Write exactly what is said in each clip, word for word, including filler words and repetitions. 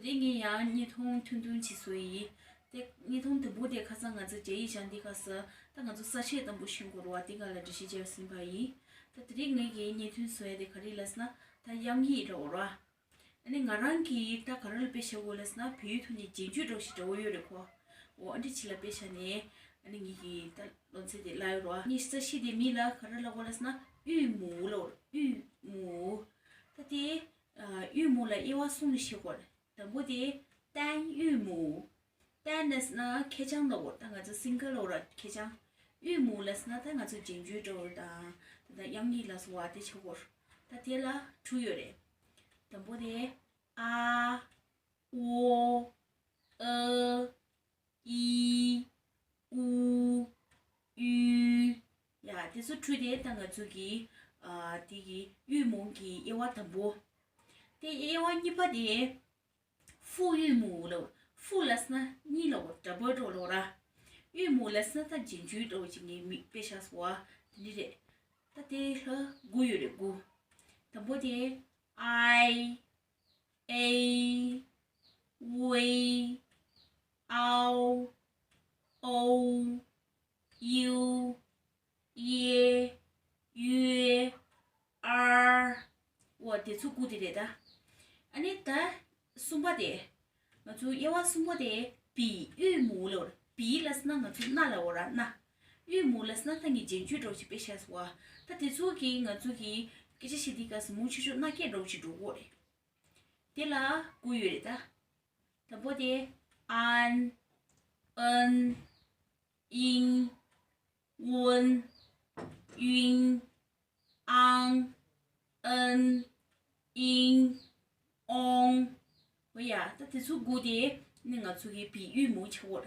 དེ་ངས་ཡང་བརྙན་ཐུང་ཐུང་ཐུང་ཅིག་བཟོས་ཡིན། དེ་བརྙན་ཐུང་དང་པོ་དེ་ཁ་སང་ང་ཚོ་རྒྱ་ཡིག་སྦྱང་དུས་སྐབས་སུ་ད་ང་ཚོ་ས་བཅད་དང་པོ་ཤེས་དགོས་རེད་བ། དེ་སྒང་ལ་འགྲེལ་བཤད་བྱས་པ་ཟིན་པ་ཡིན། ད་དེ་རིང་ངས་ཀྱི་བརྙན་ཐུང་བཟོ་ཡ་དེ་ག་རེ་ལབ་ཟེར་ན། ད་དབྱངས་ཡིག་འདྲ་བོ་རེད་བ། ཨ་ནི་ང་རང་གིས་ད་ག་རེ་ལ་དཔེ་བཞག་དགོས་ལབ་ཟེར་ན། བོད་ཡིག་ཐོག་ནས་རྗེས་འཇུག་འདྲ་བོ་ཞིག་འདྲ་བོ་ཡོད་རེད་ཁོ། འོ་ཨ་འདྲ་ཅིག་ལ་དཔེ་བཞག་ནས་ཨ་ནི་ངེད་ཀྱིས་ད་སློབ་ཚན་དེ་བསླབ་ཡོད་རེད་བ། ཉི་ཤུ་རྩ་བཞི་དེ་མིང་ལ་ག་རེ་ལབ་དགོས་ལབ་ཟེར་ན། དབུས་མུའུ་ལབ། དབུས་མུའུ། ད་དེ་ཨ་དབུས་མུའུ་ལ་དབྱེ་བ་གསུམ་ལ་ཕྱེ་དགོས་རེད། དང་པོ་དེ་ཏན་དབུས་མུའུ། ཏན་ལབ་ཟེར་ན་ཁེར་རྐྱང་འདྲ་བོ། ད་ང་ཚོ་སིང་གལ་ལབ་ར། ཁེར་རྐྱང་། དབུས་མུའུ་ལབ་ཟེར་ན་ད་ང་ཚོ་རྗེས་འཇུག་འདྲ་བོ་དང་། ད་ད་དབྱངས་ཡིག་ལ་སོགས་པ་དེ་ཆགས་ཡོད་རེད། ད་དེ་ལ་དྲུག་ཡོད་རེད། དང་པོ་དེ་ཨ། ཨོ། ཨ། ཨི། ཨུ། ཨུ། ཡ་དེ་ཚོ་དྲུག་དེ་ད་ང་ཚོ་གི་ཨ་དེ་གི་དབུས་མུའུ་གི་དབྱེ་བ་དང་པོ། དེ་དབྱེ་བ་གཉིས་པ་དེ་ཧྥུ་དབུས་མུའུ་ལབ། ཧྥུ་ལབ་ཟེར་ན་གཉིས་ལབ། ཌ་བལ་འདྲ་བོ་ལབ་ར། དབུས་མུའུ་ལབ་ཟེར་ན་ད་རྗེས་འཇུག་འདྲ་བོ་ཅིག་ངས་མིང་དཔེ་བཞག་སོང་བ། དེ་འདྲ་རེད། ད་དེ་ལ་དགུ་ཡོད་རེད། དགུ། དང་པོ་དེ་ཨའི། ཨེ། ཝེ། ཨའོ། ཨོ། ཡུ། ཡེ། ཡུའེ། ཨར། འོ་དེ་ཚོ་དགུ་དེ་རེད་ད། ཨ་ནི་ད་གསུམ་པ་དེ། ང་ཚོ་དབྱེ་བ་གསུམ་པ་དེ་བི་དབུས་མུའུ་ལབ། བི་ལབ་ཟེར་ན་ང་ཚོ་སྣ་ལབ་ར། སྣ། དབུས་མུའུ་ལབ་ཟེར་ན་ད་ངས་རྗེས་འཇུག་འདྲ་བོ་ཞིག་དཔེ་བཞག་སོང་བ། ད་དེ་ཚོ་གི་ང་ཚོ་གི་སྐད་ཆ་བཤད་དུས་སྐབས་སུ་མང་ཆེ་ཤོས་སྣ་སྐད་འདྲ་བོ་ཞིག་འགྲོ་གི་རེད། དེ་ལ་དགུ་ཡོད་རེད་ད། དང་པོ་དེ་ཨན། ཨན། ཨིང་། ཨོན། ཨུན། ཨང་། ཨན། ཨིང་། ཨོང་། འོ་ཡ། ད་དེ་ཚོ་དགུ་དེ་ནི་ང་ཚོ་གི་བི་དབུས་མུའུ་ཆགས་ཡོད་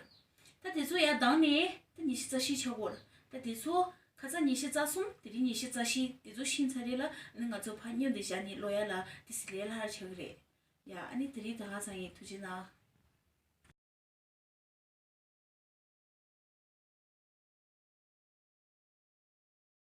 རེད། ད་དེ་ཚོ་ཡར་ལྡང་ནས་ད་ཉི་ཤུ་རྩ་བཞི་ཆགས་ཡོད་རེད། ད་དེ་ཚོ་ཁ་སང་ཉི་ཤུ་རྩ་གསུམ། དེ་རིང་ཉི་ཤུ་རྩ་བཞི། དེ་ཚོ་ཤེས་ཚར་རེད་ལ། ཨ་ནི་ང་ཚོ་ཕར་མཉམ་དུ་བཞག་ནས་ཀློག་ཡ་ལ་དེ་ཟི་ལས་སླ་ཆགས་ཀྱི་རེད། ཡ་ཨ་ནི་དེ་རིང་ད་ག་ཚང་ཡིན། ཐུགས་རྗེ་གནང་།